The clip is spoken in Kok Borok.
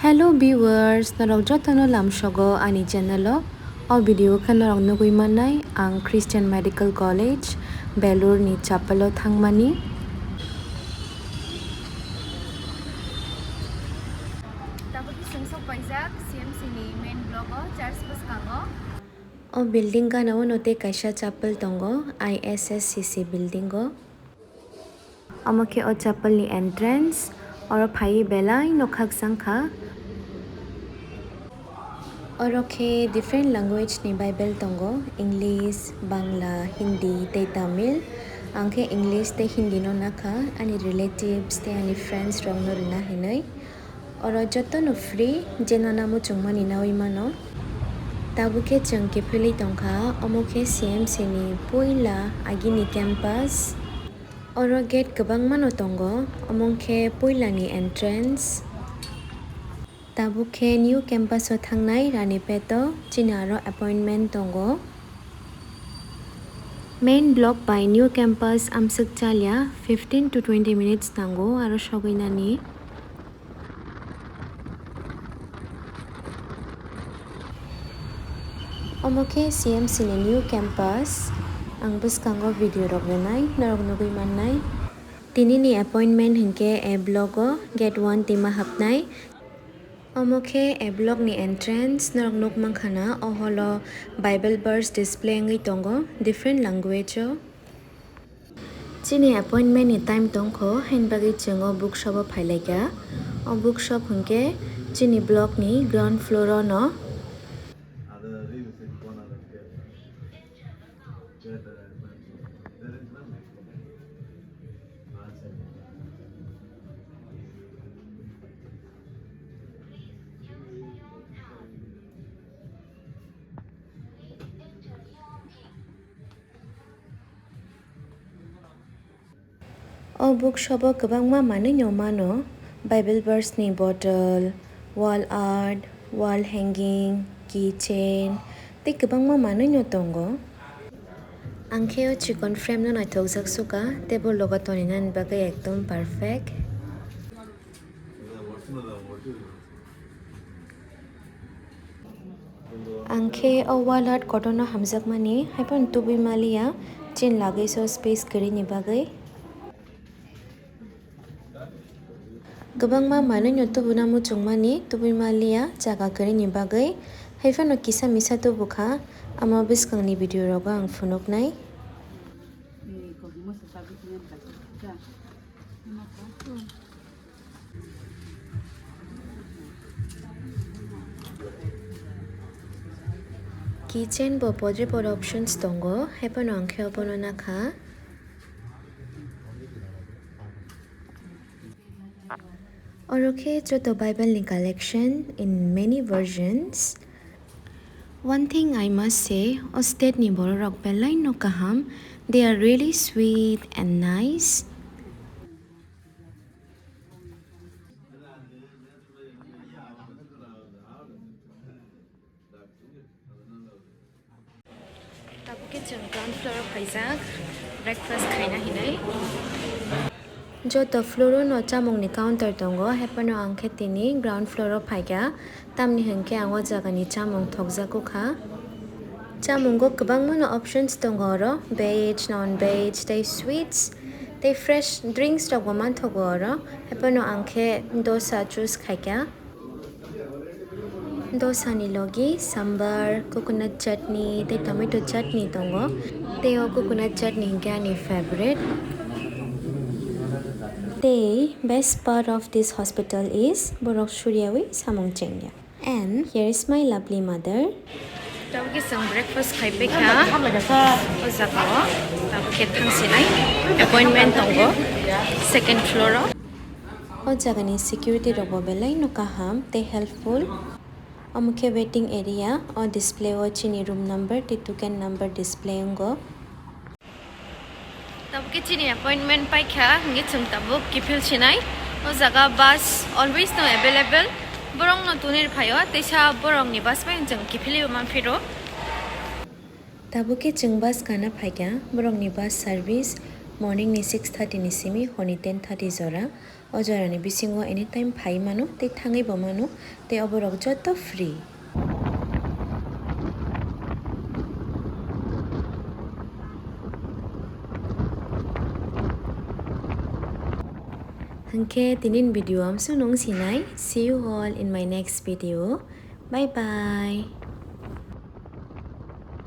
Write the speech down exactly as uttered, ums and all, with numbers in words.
Hello viewers, norok jotono lamsogo ani channel o. O video khe norok nugwi mannai ang Christian Medical College, Belur ni chapel o thangmani. Tabuk chwng sok paijak C M C ni main block o, church bwskango. O building gana o no tei kaisa chapel tongo, I S S C C building o. Omo khe o chapel ni entrance, oro phaiwi belai no khakchang kha. Oro khe different language ni Bible tongo, English, Bangla, Hindi tei Tamil. Ang khe English tei Hindi no nakha, ani relatives tei ani friends rok no rwna hinwi. Oro jotono free, je nana muchungmani nawi mano. Tabuk khe chwng kiphilwi tongkha, omo khe C M C ni puila agini campus. Oro gate kwbangma no tongo, omo khe puila ni entrance. Tabuk khe new campus o thangnai rani peto, chini aro appointment tongo. Main block bai new campus amswk chalya, fifteen to twenty minutes nango aro sogwi nani. Omo khe C M C ni new campus, ang bwskango video rok rwnai, norok nugwi mannai. Tini ni appointment hinkhe A block o gate one tima hapnai. Omo khe A block ni entrance, norok nuk mankha na, o hall o Bible verse display wngwi tongo different language o. Chini appointment ni time tongkho, haini bagwi chwng o bookshop o phailaikha. O bookshop hinkhe chini block ni ground floor o no. O bookshop o kwbangma manwi no mano, Bible verse ni bottle, wall art, wall hanging, keychain tei kwbangma manwi no tongo. Ang khe o chikon frame no naithokjak sukha, tei bo logo toninani bagwi ekdom perfect. Ang khe o wall art kotorno hamjakmani, haiphano tubui maliya, chini lagwi so space kwrwini bagwi. Kwbangma manwino tubuna muchungmani, tubui maliya, jaga kwrwini bagwi. Haiphano kisa misa tubukha, omo bwskangni video rogo ang phunuknai. Keychain bo podre podre options tongo, haiphano ang khe obono nakha. Oro khe joto Bible ni collection in many versions. One thing I must say, o state ni borok rok belai no kaham. They are really sweet and nice. Tabuk khe chwng ground floor o phaijak, breakfast khaina hinwi. Joto floor o no chamung ni counter tongo, haiphano ang khe tini ground floor o phaikha, tamni hinkhe ang o jaga ni chamung thokjago kha. Chamungo kwbangma no options tongo oro, veg, non veg tei sweets tei fresh drinks rok bo manthogo oro, haiphano ang khe dosa choose khaikha. Dosani logi sambar, coconut chutney tei tomato chutney tongo. Tei o coconut chutney hinkhe ani favorite. Tei best part of this hospital is borok suryawi samung chengya. And here is my lovely mother. Tabuk khe chwng breakfast khai paikha o jaga o. Tabuk khe thangsinai appointment tongo second floor o. O jagani security rok bo belai no kaham tei helpful. Omo khe waiting area, o display o chini room number tei token number display wngo. Tabuk khe chini appointment paikha, hingke chwng tabuk kiphil sinai. O jaga bus always no available. Borok no tunir phaio, teisa borok ni bus bai chwng kiphilwi manphiro. Tabuk khe chwng bus kana phaikha, borok ni bus service morning ni six thirty ni simi hor ni ten thirty jora. O jorani bisingo anytime phai mano tei thangwi bo mano, tei oborok joto free. Hwnkhe tinin video amsuk nung sinai. See you all in my next video. Bye bye.